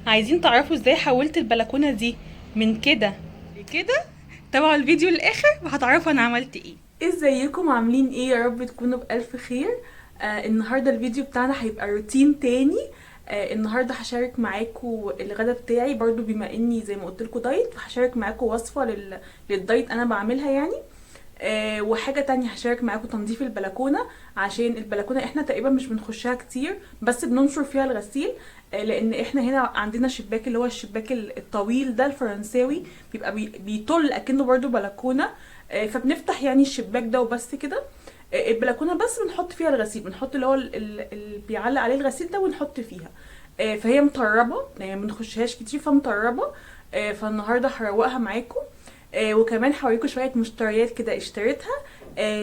عايزين تعرفوا ازاي حولت البلكونه دي من كده لكده؟ تابعوا الفيديو للاخر وهتعرفوا انا عملت ايه. ازيكم عاملين ايه؟ يا رب تكونوا بألف خير. النهارده الفيديو بتاعنا هيبقى روتين تاني. النهارده هشارك معاكم الغدا بتاعي، برضو بما اني زي ما قلت لكم دايت، فهشارك معاكم وصفه للدايت انا بعملها يعني. وحاجه تانية هشارك معاكم تنظيف البلكونه، عشان البلكونه احنا تقريبا مش بنخشها كتير، بس بننشر فيها الغسيل. لان احنا هنا عندنا شباك، اللي هو الشباك الطويل ده الفرنساوي، بيبقى بيطل اكنه برضو بلكونه. فبنفتح يعني الشباك ده وبس كده. البلكونه بس بنحط فيها الغسيل، بنحط اللي هو اللي بيعلق عليه الغسيل ده ونحط فيها. فهي مطربه يعني ما بنخشهاش كتير، فمطربه. فالنهارده هروقها معاكم. وكمان هوريكم شوية مشتريات كده اشتريتها،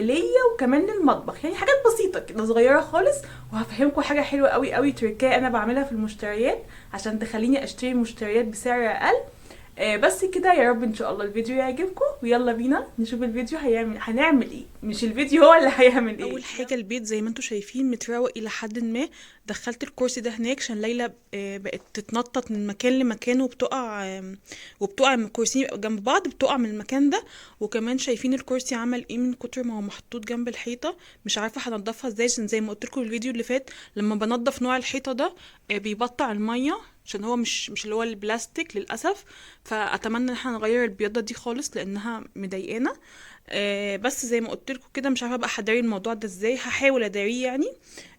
ليا وكمان للمطبخ، يعني حاجات بسيطة كده صغيرة خالص. وهفهمكم حاجة حلوة قوي قوي تركيه انا بعملها في المشتريات عشان تخليني اشتري مشتريات بسعر اقل. بس كده، يا رب ان شاء الله الفيديو يعجبكم، ويلا بينا نشوف الفيديو هنعمل ايه، مش الفيديو هو اللي هيعمل ايه. اول حاجة البيت زي ما انتم شايفين متروق الى حد ما. دخلت الكرسي ده هناك عشان ليلى بقت تتنطط من مكان لمكان وبتقع من الكرسيين بيبقوا جنب بعض، بتقع من المكان ده. وكمان شايفين الكرسي عمل ايه من كتر ما هو محطوط جنب الحيطة، مش عارفه هنضفها ازاي، عشان زي ما قلت لكم الفيديو اللي فات لما بنضف نوع الحيطة ده، بيبطع المية، عشان هو مش اللي هو البلاستيك للاسف. فاتمنى ان احنا نغير البياضه دي خالص لانها مضايقانا. بس زي ما قلت لكم كده مش عارفه بقى هداري الموضوع ده ازاي، هحاول ادارية يعني.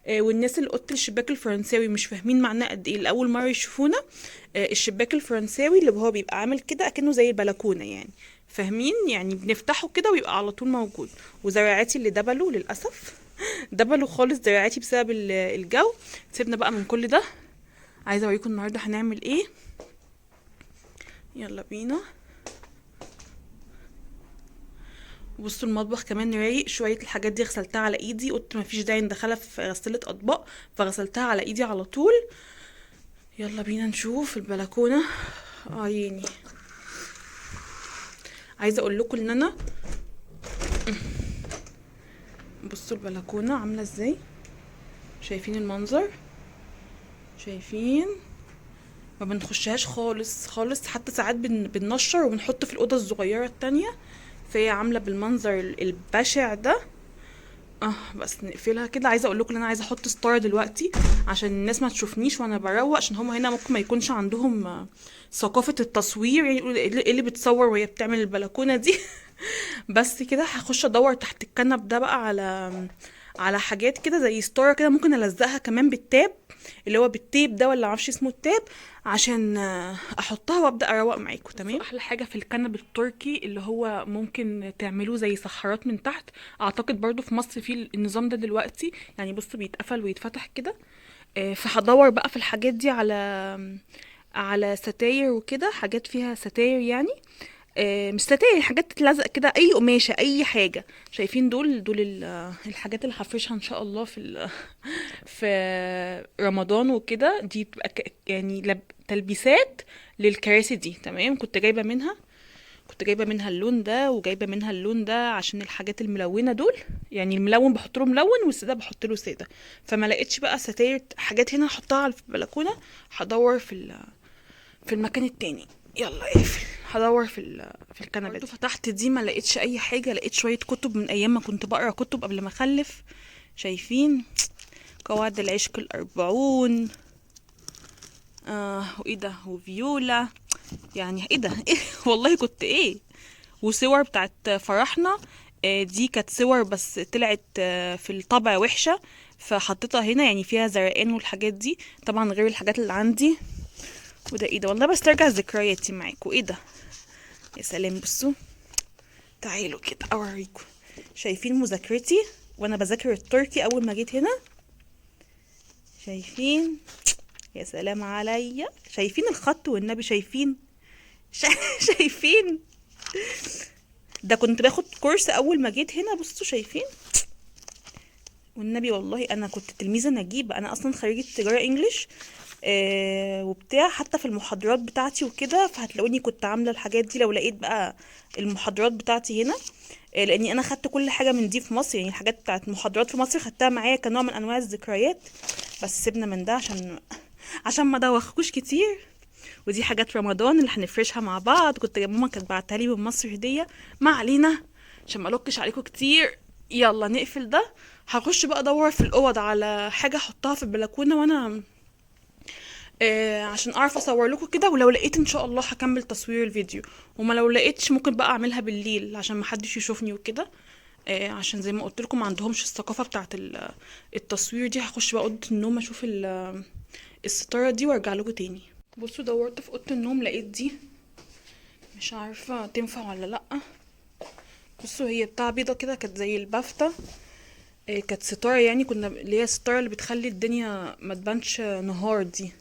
والناس اللي قلت الشباك الفرنساوي مش فاهمين معناه قد ايه، لاول مرة يشوفونا. الشباك الفرنساوي اللي هو بيبقى عامل كده اكنه زي البلكونه يعني، فاهمين يعني، بنفتحه كده ويبقى على طول موجود. وزراعاتي اللي دبلوا للاسف دبلوا خالص زراعاتي بسبب الجو. سيبنا بقى من كل ده، عايزه اوريكم النهارده هنعمل ايه. يلا بينا. بصوا المطبخ كمان رايق شوية، الحاجات دي غسلتها على ايدي، قلت مفيش داعي ندخلها في غسالة اطباق، فغسلتها على ايدي على طول. يلا بينا نشوف البلكونه. عيني عايزه اقول لكم ان انا بصوا البلكونه عامله ازاي، شايفين المنظر؟ شايفين؟ ما بنخشهاش خالص خالص، حتى ساعات بننشر وبنحط في الاوضة الصغيرة التانية، فهي عامله بالمنظر البشع ده. بس نقفلها كده. عايزه اقول لكم ان انا عايزه احط ستارة دلوقتي عشان الناس ما تشوفنيش وانا بروق، عشان هم هنا ممكن ما يكونش عندهم ثقافة التصوير، يعني يقولوا ايه اللي بتصور وهي بتعمل البلكونه دي. بس كده هخش ادور تحت الكنب ده بقى على حاجات كده زي ستارة كده، ممكن الزقها كمان بالتاب اللي هو بالتيب ده، ولا معرفش اسمه التاب، عشان احطها وابدا اروق معاكم. تمام. احلى حاجة في الكنب التركي اللي هو ممكن تعملوه زي صحارات من تحت، اعتقد برضو في مصر في النظام ده دلوقتي يعني. بصوا بيتقفل ويتفتح كده. فهدور بقى في الحاجات دي على ستاير وكده، حاجات فيها ستاير يعني، مش ستاير، حاجات تتلزق كده، اي قماشة اي حاجة. شايفين دول الحاجات اللي هفرشها ان شاء الله في رمضان وكده. دي بتبقى تلبيسات للكراسي دي. تمام. كنت جايبه منها اللون ده، وجايبه منها اللون ده، عشان الحاجات الملونة دول، يعني الملون بحط له ملون والسادة بحط له ساده. فما لقيتش بقى ستاير حاجات هنا احطها على البلكونه، هدور في المكان التاني. يلا اقفل. هدور في الكنبة دي. فتحت دي ما لقيتش اي حاجة، لقيت شوية كتب من ايام ما كنت بقرا كتب قبل ما اخلف. شايفين قواعد العشق الأربعون، وايه ده، وفيولا، يعني ايه ده؟ إيه؟ والله كنت ايه. وصور بتاعت فرحنا، دي كانت صور بس طلعت، في الطبع وحشة، فحطيتها هنا، يعني فيها زرقان والحاجات دي، طبعا غير الحاجات اللي عندي. وده ايه ده؟ والله بس ترجع ذكرياتي معاكم. ايه ده؟ يا سلام. بصوا تعالوا كده اوريكم. شايفين مذاكرتي وانا بذاكر التركي اول ما جيت هنا؟ شايفين؟ يا سلام عليا. شايفين الخط والنبي؟ شايفين؟ شايفين؟ ده كنت باخد كورس اول ما جيت هنا. بصوا شايفين والنبي؟ والله انا كنت تلميذه نجيبه، انا اصلا خريجة تجارة انجليش، وبتاع، حتى في المحاضرات بتاعتي وكده، فهتلاقوني كنت عامله الحاجات دي لو لقيت بقى المحاضرات بتاعتي هنا، لاني انا خدت كل حاجة من دي في مصر، يعني الحاجات بتاعت محاضرات في مصر خدتها معايا كنوع من انواع الذكريات. بس سيبنا من ده عشان ما دوخكوش كتير. ودي حاجات رمضان اللي هنفرشها مع بعض، كنت ماما كانت بعتها لي من مصر هديه. ما علينا عشان ما الكش عليكم كتير، يلا نقفل ده. هخش بقى ادور في الاوض على حاجة احطها في البلكونه وانا عشان اعرف اصور لكم كده، ولو لقيت ان شاء الله هكمل تصوير الفيديو، وما لو لقيتش ممكن بقى اعملها بالليل عشان ما حدش يشوفني وكده. عشان زي ما قلت لكم ما عندهمش الثقافة بتاعه التصوير دي. هخش بقى اوضة النوم اشوف الستارة دي وارجع لكم تاني. بصوا دورت في اوضة النوم لقيت دي، مش عارفه تنفع ولا لا. بصوا هي بتاع بيضة كده، كانت زي البافته، كانت ستارة يعني، كنا اللي هي الستارة اللي بتخلي الدنيا ما تبانش نهار، دي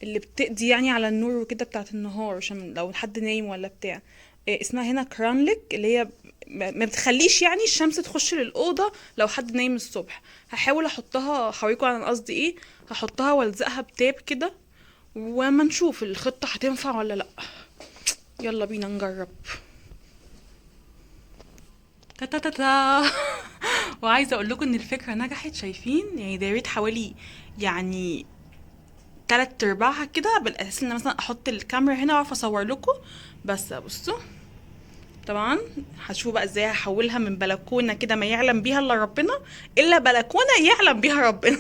اللي بتقضي يعني على النور وكده بتاعت النهار، عشان لو حد نايم ولا بتاع. اسمها هنا كرانليك، اللي هي ما بتخليش يعني الشمس تخش للأوضة لو حد نايم الصبح. هحاول احطها، هوريكم انا قصدي ايه. هحطها والزقها بتاب كده، وما نشوف الخطة هتنفع ولا لا. يلا بينا نجرب. تا تا تا تا. وعايزة اقول لكم ان الفكرة نجحت، شايفين يعني دايرت حوالي يعني 3/4 كده، بالاساس ان مثلا احط الكاميرا هنا واعرف اصور لكم. بس بصوا طبعا هشوفوا بقى ازاي هحولها من بلكونة كده ما يعلم بيها الا ربنا، الا بلكونة يعلم بيها ربنا.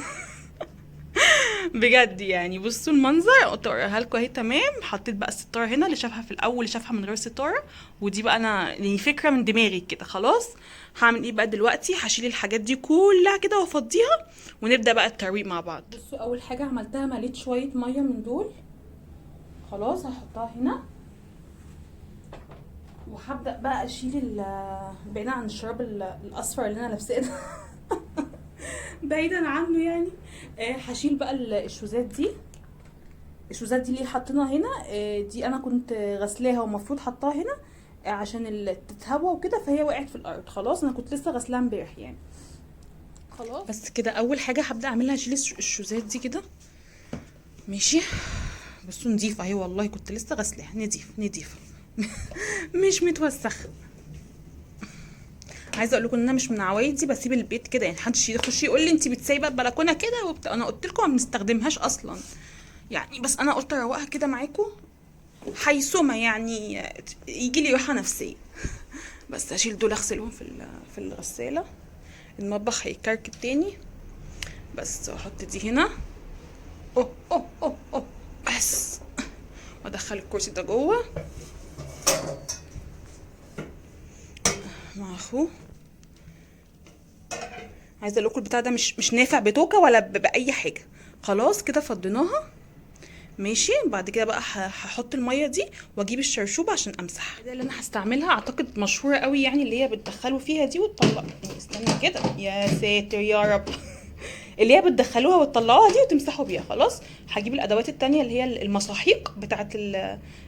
بجد يعني. بصوا المنظر قلت اوريها لكم اهي. تمام، حطيت بقى الستارة هنا اللي شافها في الاول، اللي شافها من غير ستارة، ودي بقى انا يعني فكرة من دماغي كده. خلاص هعمل ايه بقى دلوقتي؟ هشيل الحاجات دي كلها كده وافضيها، ونبدا بقى الترويق مع بعض. بصوا اول حاجة عملتها مليت شوية مية من دول، خلاص هحطها هنا، وهبدا بقى اشيل بعيدا عن الشراب الاصفر اللي انا لابساه ده بعيدا عنه يعني. هشيل بقى الشوزات دي. الشوزات دي اللي حاطينها هنا، دي انا كنت غسلاها ومفروض حطاها هنا، عشان تتهوى وكده، فهي وقعت في الارض. خلاص انا كنت لسه غسلاها امبارح يعني. خلاص بس كده اول حاجة هبدا اعملها اشيل الشوزات دي كده. ماشي، بصوا نضيفه اهي، والله كنت لسه غسلاها، نضيف نضيفه مش متوسخه. عايزه اقول لكم ان انا مش من عوايدي بسيب البيت كده يعني، محدش يخش يقول لي انت بتسيبه البلكونه كده وبتاع. انا قلت لكم ما بنستخدمهاش اصلا يعني، بس انا قلت اروقها كده معاكم حيثما يعني يجي لي راحة نفسية. بس اشيل دول اغسلهم في الغسالة. المطبخ هيكركب تاني، بس احط دي هنا. اوه اوه اوه اوه بس، وادخل الكرسي ده جوه مع اخوه. عايزه اقول لكم البتاع ده مش نافع بتوكه ولا باي حاجة. خلاص كده فضيناها. ماشي، بعد كده بقى هحط المية دي واجيب الشرشوبه عشان امسح. ده اللي انا هستعملها، اعتقد مشهورة قوي يعني، اللي هي بتدخلوا فيها دي وتطلع. استنى كده، يا ساتر يا رب. اللي هي بتدخلوها وتطلعوها دي وتمسحوا بيها. خلاص هجيب الادوات التانية اللي هي المساحيق بتاعه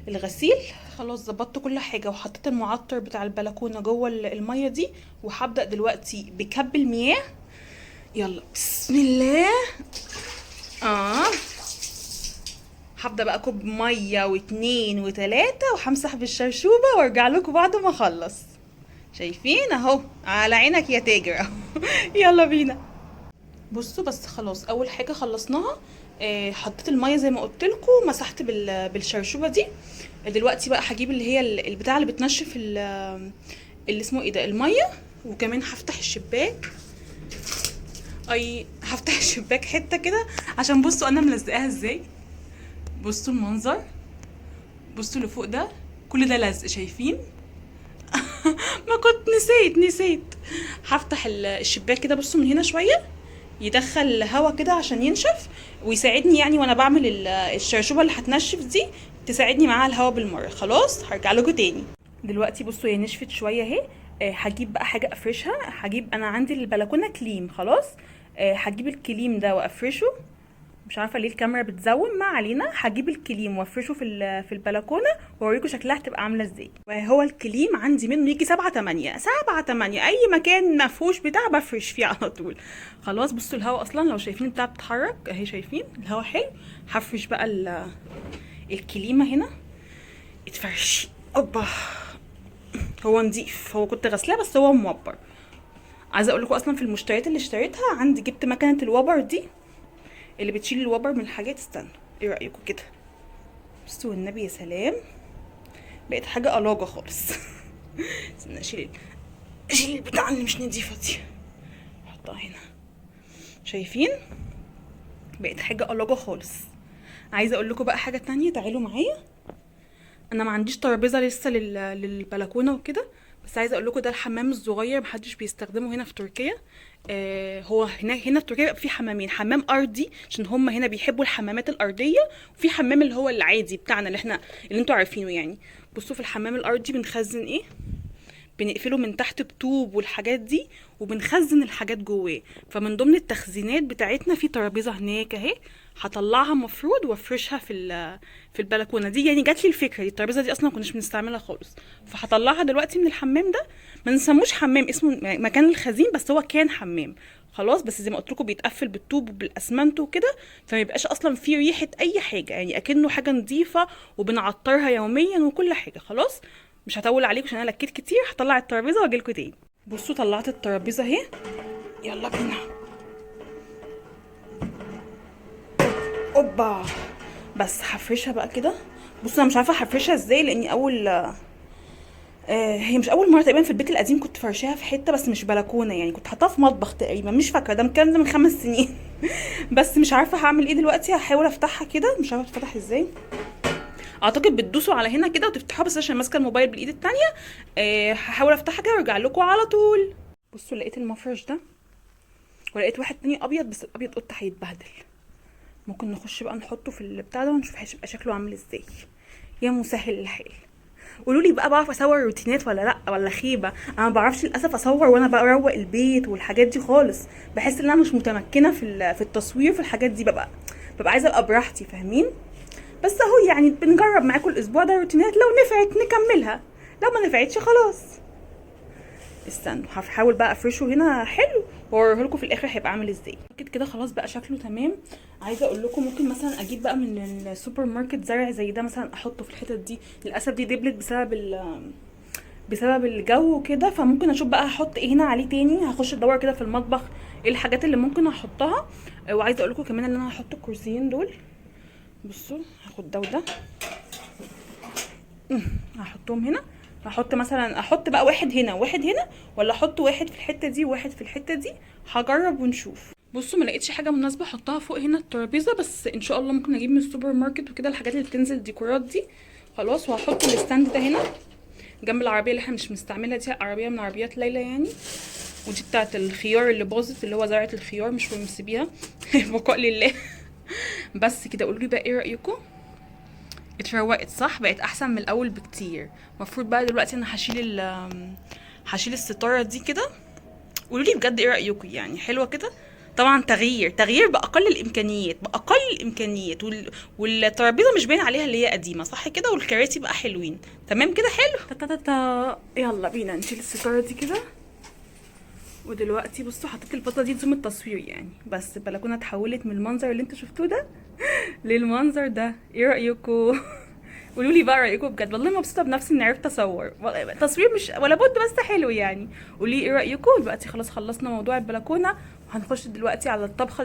الغسيل. خلاص ظبطت كل حاجة وحطيت المعطر بتاع البلكونه جوه المية دي، وهبدا دلوقتي بكب المياه. يلا بسم الله. هبدا بقى كوب مية و2 و3، وهمسح بالشرشوبه وارجع لكم بعد ما اخلص. شايفين اهو، على عينك يا تاجر اهو. يلا بينا. بصوا بس خلاص اول حاجة خلصناها، حطيت المية زي ما قلت لكم، مسحت بالشرشوبه دي. دلوقتي بقى هجيب اللي هي البتاع اللي بتنشف اللي اسمه ايه ده، المية. وكمان هفتح الشباك، اي هفتح الشباك حتة كده عشان بصوا انا ملزقاها ازاي. بصوا المنظر، بصوا اللي فوق ده كل ده لزق، شايفين؟ ما كنت نسيت. هفتح الشباك كده، بصوا من هنا شوية يدخل هوا كده عشان ينشف ويساعدني يعني وانا بعمل الشرشوبه اللي هتنشف دي، تساعدني معاها الهوا بالمرة. خلاص هرجع لكم تاني. دلوقتي بصوا هي نشفت شوية اهي. هجيب بقى حاجة افرشها. هجيب، انا عندي البلكونه كليم، خلاص هجيب الكليم ده وافرشه. مش عارفه ليه الكاميرا بتزوم، ما علينا. هجيب الكليم وافرشه في البلكونه واوريكم شكلها هتبقى عامله ازاي. وهو الكليم عندي منه يجي 7 8 7 8، اي مكان ما فيهوش بتاع بفرش فيه على طول. خلاص بصوا الهوا اصلا لو شايفين بتاع بتتحرك اهي، شايفين الهوا حلو. هفرش بقى الكليمه هنا، اتفرشي. اوبا، هو نضيف، هو كنت غسلاه بس هو موبر. عايزه اقول لكم اصلا في المشتريات اللي اشتريتها عندي، جبت مكنه الوبر دي اللي بتشيل الوبر من الحاجات. استنوا ايه رايكم كده؟ بصوا والنبي يا سلام، بقت حاجة قلاجه خالص. استنى اشيل البتاع اللي مش نضيفه دي، احطها هنا. شايفين بقت حاجة قلاجه خالص. عايزه اقول لكم بقى حاجة تانية، تعالوا معايا. انا ما عنديش ترابيزة لسه للبلكونه وكده، بس عايزه اقول لكم ده الحمام الصغير محدش بيستخدمه هنا في تركيا. هو هنا في تركيا بيبقى في حمامين، حمام ارضي عشان هم هنا بيحبوا الحمامات الارضية، وفي حمام اللي هو العادي بتاعنا اللي انتوا عارفينه يعني. بصوا في الحمام الارضي بنخزن ايه، بنقفله من تحت بطوب والحاجات دي، وبنخزن الحاجات جواه. فمن ضمن التخزينات بتاعتنا في ترابيزة هناك اهي، هطلعها مفروض وافرشها في البلكونه دي. يعني جات لي الفكرة دي، الترابيزة دي اصلا ما كناش بنستعملها خالص، فهطلعها دلوقتي من الحمام ده. ما نسموش حمام، اسمه مكان الخزين، بس هو كان حمام خلاص، بس زي ما قلت لكم بيتقفل بالطوب وبالاسمنت وكده، فما يبقاش اصلا فيه ريحه اي حاجة، يعني اكنه حاجة نظيفة وبنعطرها يوميا وكل حاجة. خلاص مش هطول عليكم عشان انا لكيت كتير، هطلع الترابيزة واجي لكم تاني. بصوا طلعت الترابيزة اهي، يلا بينا. اوبا، بس هفرشها بقى كده. بصوا انا مش عارفه هفرشها ازاي، لاني اول هي مش اول مرة تقريبا. في البيت القديم كنت فرشاها في حتة بس مش بلكونة، يعني كنت حاطاها في مطبخ تقريبا، مش فاكره، ده الكلام ده من 5 سنين. بس مش عارفه هعمل ايه دلوقتي، هحاول افتحها كده، مش عارفه تتفتح ازاي. اعتقد بتدوسوا على هنا كده وتفتحوها، بس عشان ماسكه الموبايل بالايد التانية. هحاول افتحها كده وارجع لكم على طول. بصوا لقيت المفرش ده، ولقيت واحد تاني ابيض، بس الابيض قلت هيتبهدل. ممكن نخش بقى نحطه في البتاع ده ونشوف هيبقى شكله عامل ازاي. يا مسهل الحال. قولوا لي بقى بعرف اصور روتينات ولا لا، ولا خيبه؟ انا ما بعرفش للاسف اصور وانا بروق البيت والحاجات دي خالص، بحس ان انا مش متمكنة في التصوير في الحاجات دي، ببقى عايزه ابقى براحتي، فاهمين؟ بس اهو يعني بنجرب معاكم الاسبوع ده روتينات، لو نفعت نكملها، لو ما نفعتش خلاص. استنوا هحاول بقى افرشه هنا حلو واوريه لكم في الاخر هيبقى عامل ازاي. كده كده خلاص بقى شكله تمام. عايزه اقول لكم ممكن مثلا اجيب بقى من السوبر ماركت زرع زي ده مثلا احطه في الحتت دي، للاسف دي دبلت بسبب الجو وكده، فممكن اشوف بقى هحط ايه هنا عليه تاني. هخش ادور كده في المطبخ ايه الحاجات اللي ممكن احطها. وعايزه اقول لكم كمان ان انا هحط الكرسيين دول. بصوا هاخد ده وده، هحطهم هنا. هحط مثلا، احط بقى واحد هنا وواحد هنا، ولا احط واحد في الحتة دي وواحد في الحتة دي؟ هجرب ونشوف. بصوا ما لقيتش حاجة مناسبة احطها فوق هنا الترابيزة، بس ان شاء الله ممكن اجيب من السوبر ماركت وكده الحاجات اللي بتنزل ديكورات دي. خلاص وهحط ال stand ده هنا جنب العربية اللي احنا مش بنستعملها دي، عربية من عربيات ليلى يعني، ودي بتاعه الخيار اللي باظت، اللي هو زرعه الخيار مش بنسيبيها. بقاء لله. بس كده قولوا لي بقى ايه رايكم؟ اتروقت صح؟ بقت احسن من الاول بكتير. المفروض بقى دلوقتي انا هشيل الستارة دي كده. قولوا لي بجد ايه رايكم، يعني حلوة كده؟ طبعا تغيير باقل الامكانيات، باقل الامكانيات. والترابيزه مش باين عليها اللي هي قديمة صح كده، والكراسي بقى حلوين تمام كده، حلو. تا تا تا. يلا بينا نشيل الستارة دي كده. ودلوقتي بصوا حطيت الفاصه دي لزوم التصوير يعني، بس البلكونه اتحولت من المنظر اللي انتوا شفتوه ده للمنظر ده. ايه رايكم؟ قولوا لي بقى رايكم بجد، والله مبسوطة بنفسي اني عرفت اصور، تصوير مش ولا بد بس حلو يعني. قولي ايه رايكم. دلوقتي خلاص خلصنا موضوع البلكونه، وهنخش دلوقتي على الطبخة،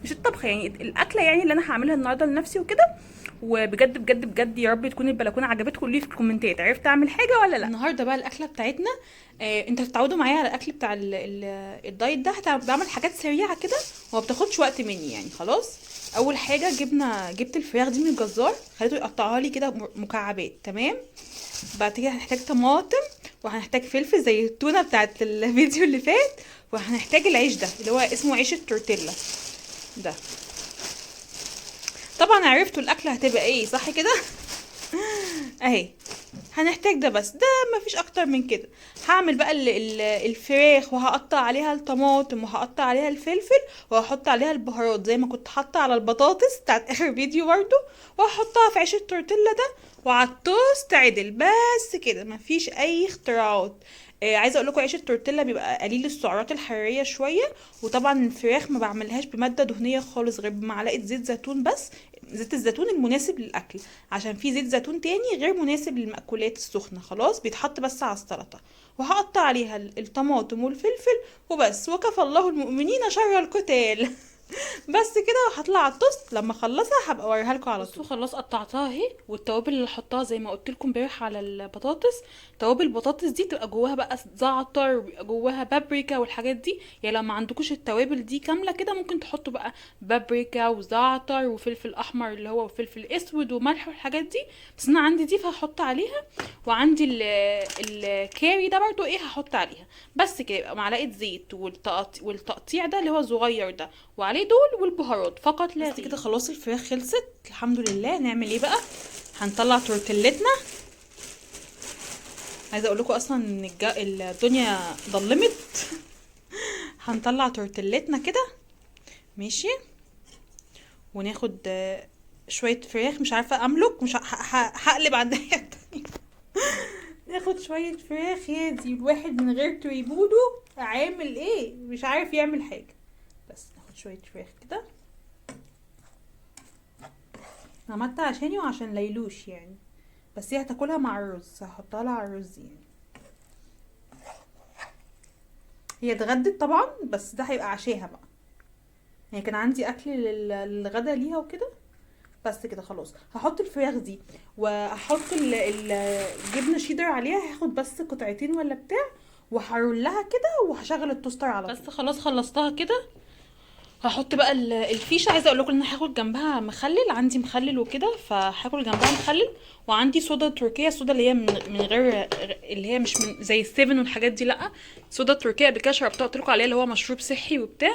مش الطبخة يعني الاكلة يعني اللي انا هعملها النهارده لنفسي وكده. وبجد بجد بجد يا رب تكون البلكونه عجبتكم. قولوا لي في الكومنتات عرفت اعمل حاجة ولا لا. النهارده بقى الاكلة بتاعتنا، انتوا هتتعودوا معايا على الاكل بتاع ال diet ده، بعمل حاجات سريعة كده وما بتاخدش وقت مني يعني. خلاص اول حاجة جبت الفراخ دي من الجزار، خليته يقطعها لي كده مكعبات تمام. بعد كده هنحتاج طماطم، وهنحتاج فلفل زي التونه بتاعت الفيديو اللي فات، وهنحتاج العيش ده اللي هو اسمه عيش التورتيلا ده. طبعا عرفتوا الاكلة هتبقى ايه صح كده؟ اهي هنحتاج ده بس، ده مفيش اكتر من كده. هعمل بقى الفراخ، وهقطع عليها الطماطم، وهقطع عليها الفلفل، وهحط عليها البهارات زي ما كنت حاطه على البطاطس بتاعت اخر فيديو برضو، وهحطها في عيش التورتيلا ده وعلى التوست عدل. بس كده مفيش اي اختراعات. عايزه اقول لكم عيش التورتيلا بيبقى قليل السعرات الحرارية شوية، وطبعا الفراخ ما بعملهاش بمادة دهنية خالص غير بمعلقه زيت زيتون بس، زيت الزيتون المناسب للاكل، عشان في زيت زيتون تاني غير مناسب للمأكولات السخنة. خلاص بيتحط بس على السلطة، وهقطع عليها الطماطم والفلفل وبس، وكفى الله المؤمنين شر القتال. بس كده. وهطلع على التوست لما اخلصها هبقى اوريها لكم على طول. خلاص قطعتها اهي، والتوابل اللي حطها زي ما قلت لكم امبارح على البطاطس، توابل البطاطس دي تبقى جواها بقى زعتر وبيبقى جواها بابريكا والحاجات دي. يعني لو ما عندكوش التوابل دي كاملة كده ممكن تحطوا بقى بابريكا وزعتر وفلفل احمر اللي هو فلفل اسود وملح والحاجات دي، بس انا عندي دي فهحط عليها. وعندي الكاري ده برضو ايه هحط عليها. بس كده يبقى معلقه زيت والتقطيع ده اللي هو صغير ده وعليه دول والبهارات فقط لا غير. بس كده خلاص الفراخ خلصت الحمد لله. نعمل ايه بقى؟ هنطلع تورتيلتنا. عايزه اقول لكم اصلا ان الدنيا ضلمت. هنطلع تورتيلتنا كده ماشي، وناخد شوية فراخ، مش عارفه املك، مش هقلب على الناحية التانية. ناخد شوية فراخ يا دي، الواحد من غير تريبودو عامل ايه، مش عارف يعمل حاجة. بس ناخد شوية فراخ كده، عملتها عشاني وعشان ليلوش يعني، بس هي هتاكلها مع الرز، هحطها لها على الرز يعني. هي اتغدت طبعا، بس ده هيبقى عشاها بقى يعني، كان عندي اكل للغدا ليها وكده. بس كده خلاص. هحط الفراخ دي واحط الجبنة شيدر عليها، هاخد بس قطعتين ولا بتاع، وهرولها كده وهشغل ال toaster على طول. بس خلاص خلصتها كده. هحط بقى الفيشه. عايزه اقول لكم ان انا هاخد جنبها مخلل، عندي مخلل وكده، فهاكل جنبها مخلل. وعندي صودا تركيه، الصودا اللي هي من غير، اللي هي مش من زي السيفن والحاجات دي، لا صودا تركيه قبل كده شربتها قلت لكم عليها، اللي هو مشروب صحي وبتاع.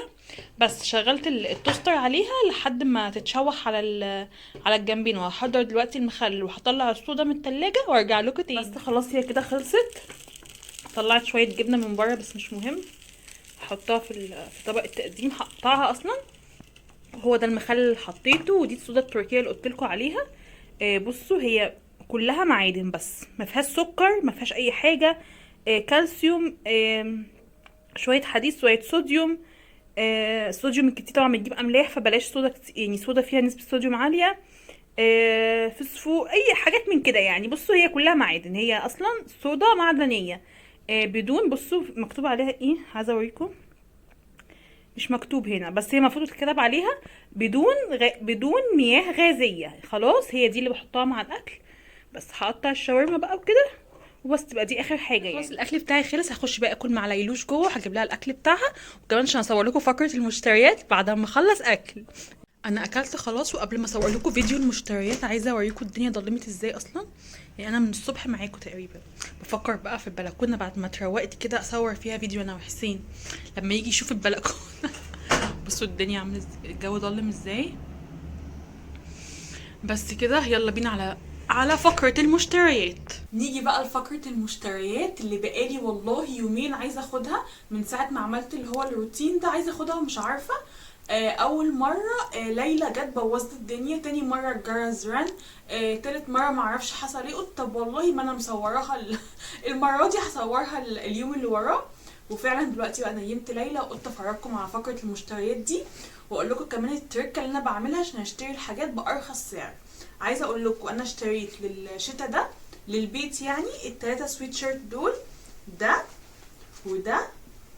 بس شغلت ال toaster عليها لحد ما تتشوح على الجنبين. وهحضر دلوقتي المخلل وهطلع الصودا من التلاجة وارجع لكم تاني. بس خلاص هي كده خلصت. طلعت شوية جبنه من بره بس مش مهم، هحطها في طبق التقديم، هقطعها اصلا. هو ده المخلل اللي حطيته، ودي الصودا التركية اللي قلت لكم عليها. بصوا هي كلها معادن بس ما فيهاش سكر، ما فيهاش اي حاجة، كالسيوم، شوية حديد، شوية صوديوم. الصوديوم الكتير طبعا بتجيب املاح، فبلاش صودا يعني صودا فيها نسبه صوديوم عالية، فوسفو، اي حاجات من كده يعني. بصوا هي كلها معادن، هي اصلا صودا معدنية، بدون، بصوا مكتوب عليها ايه، عايزه اوريكم، مش مكتوب هنا بس هي المفروض تتكتب عليها بدون مياه غازية. خلاص هي دي اللي بحطها مع الاكل. بس هقطع الشاورما بقى وكده وبس، تبقى دي اخر حاجة يعني. خلاص الاكل بتاعي خلص، هخش بقى اكل مع ليلوش جوه، هجيب لها الاكل بتاعها، وكمان عشان اصور لكم فقره المشتريات بعد ما اخلص اكل. انا اكلت خلاص، وقبل ما اصور لكم فيديو المشتريات عايزه اوريكم الدنيا ضلمت ازاي اصلا. يعني انا من الصبح معاكم تقريبا بفكر بقى في البلكونه بعد ما اتروقت كده اصور فيها فيديو انا وحسين لما يجي يشوف البلكونه. بصوا الدنيا عامله ازاي، الجو ضلم ازاي. بس كده يلا بينا على فقره المشتريات. نيجي بقى لفقره المشتريات اللي بقالي والله يومين عايزه اخدها، من ساعة ما عملت اللي هو الروتين ده عايزه اخدها ومش عارفه. اول مرة ليلى جت بوظت الدنيا، تاني مرة الجرس رن، تالت مرة معرفش حصل ايه، قلت طب والله ما انا مصوراها المرة دي هصورها اليوم اللي وراه. وفعلا دلوقتي بقى نيمت ليلى وقلت افرجكم على فقره المشتريات دي، واقول لكم كمان التركة اللي انا بعملها عشان اشتري الحاجات بارخص سعر. عايزه اقول لكم انا اشتريت للشتا ده للبيت يعني التلاتة سويت شيرت دول، ده وده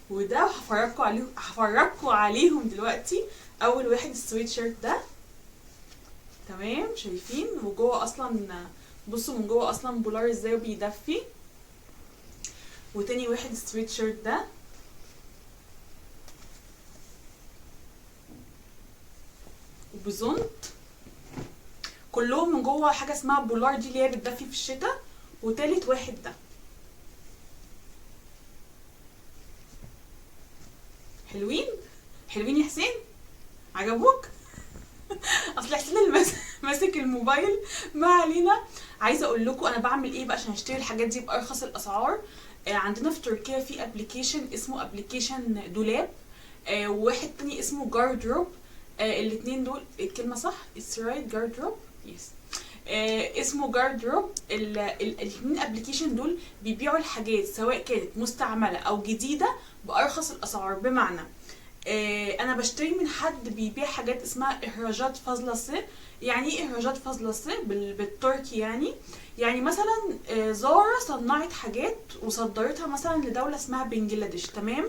وده، وهفرجكوا عليهم، هفرجكوا عليهم دلوقتي. اول واحد السويت شيرت ده، تمام شايفين، وجوه اصلا بصوا من جوه اصلا polar ازاي وبيدفي. وتاني واحد السويت شيرت ده، وبزونت، كلهم من جوه حاجة اسمها polar دي اللي هي بتدفي في الشتاء. وتالت واحد ده، حلوين حلوين يا حسين، عجبوك؟ اصل حسين اللي ماسك الموبايل. ما علينا، عايزه اقول لكم انا بعمل ايه بقى عشان اشتري الحاجات دي بارخص الاسعار. عندنا في تركيا في application اسمه application دولاب، وواحد تاني اسمه جاردروب. الاثنين دول الكلمة صح، it's right جاردروب، yes، اسمه جاردروب. الاثنين application دول بيبيعوا الحاجات سواء كانت مستعملة او جديدة بارخص الاسعار. بمعنى انا بشتري من حد بيبيع حاجات اسمها ihracat fazlası. يعني ايه ihracat fazlası؟ بالتركي يعني مثلا زارا صنعت حاجات وصدرتها مثلا لدولة اسمها بنجلاديش، تمام.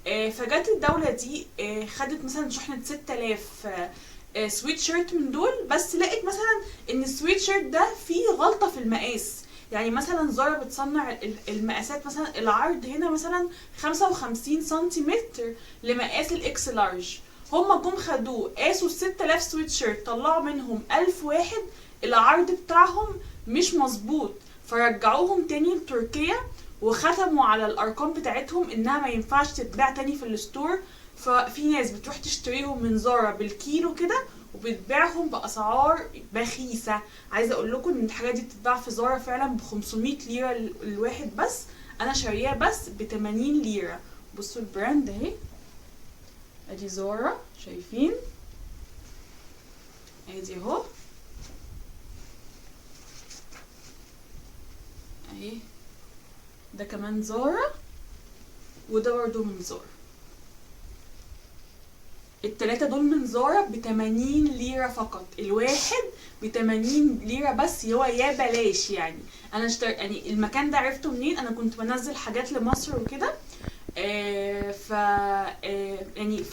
فجت الدولة دي خدت مثلا شحنة 6000 سويت شيرت من دول، بس لقت مثلا ان السويت شيرت ده فيه غلطة في المقاس. يعني مثلا زارا بتصنع المقاسات، مثلا العرض هنا مثلا 55 سنتيمتر لمقاس ال X large، هما جم خدوه قاسوا 6000 سويت شيرت، طلعوا منهم 1000 واحد العرض بتاعهم مش مظبوط، فرجعوهم تاني لتركيا وختموا على الارقام بتاعتهم انها ما ينفعش تتباع تاني في ال store. ففي ناس بتروح تشتريهم من زارا بالكيلو كده وبتبيعهم باسعار بخيسه. عايزه اقول لكم ان الحاجات دي بتتباع في زارا فعلا ب 500 ليرة الواحد، بس انا شارياه بس ب 80 ليرة. بصوا ال brand اهي، ادي زارا، شايفين؟ ادي اهو، اهي ده كمان زارا، وده برضو من زارا. التلاتة دول من زارا ب80 ليرة فقط، الواحد ب80 ليرة بس، هو يا بلاش. يعني انا يعني المكان ده عرفته منين؟ انا كنت بنزل حاجات لمصر وكده، ف يعني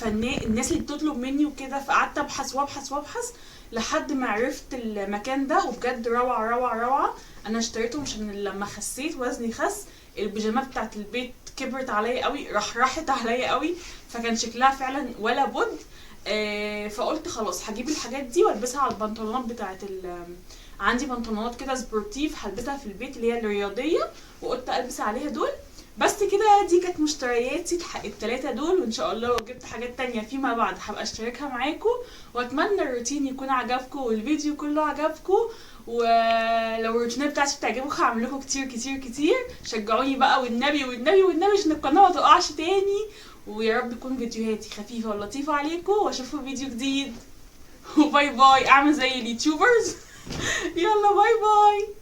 الناس اللي بتطلب مني وكده، فقعدت ابحث وابحث وابحث لحد ما عرفت المكان ده، وبجد روعة روعة روعة. انا اشتريته عشان لما خسيت وزني خس، البيجامات بتاعت البيت كبرت عليا قوي، راحت عليا قوي، فكان شكلها فعلا ولا بد. فقلت خلاص هجيب الحاجات دي والبسها على البنطلونات بتاعت عندي بنطلونات كده sportive هلبسها في البيت اللي هي الرياضية، وقلت البس عليها دول بس كده. دي كانت مشترياتي التلاتة دول، وان شاء الله لو جبت حاجات تانية فيما بعد هبقى اشتركها معاكم. واتمنى الروتين يكون عجبكم والفيديو كله عجبكم، ولو الروتينات بتاعتي بتعجبكم هعمل لكم كتير كتير كتير. شجعوني بقى والنبي والنبي والنبي عشان القناة ما تقعش تاني، ويا رب تكون فيديوهاتي خفيفة ولطيفة عليكم، واشوفكم فيديو جديد. و bye bye. اعمل زي ال YouTubers. يلا bye bye.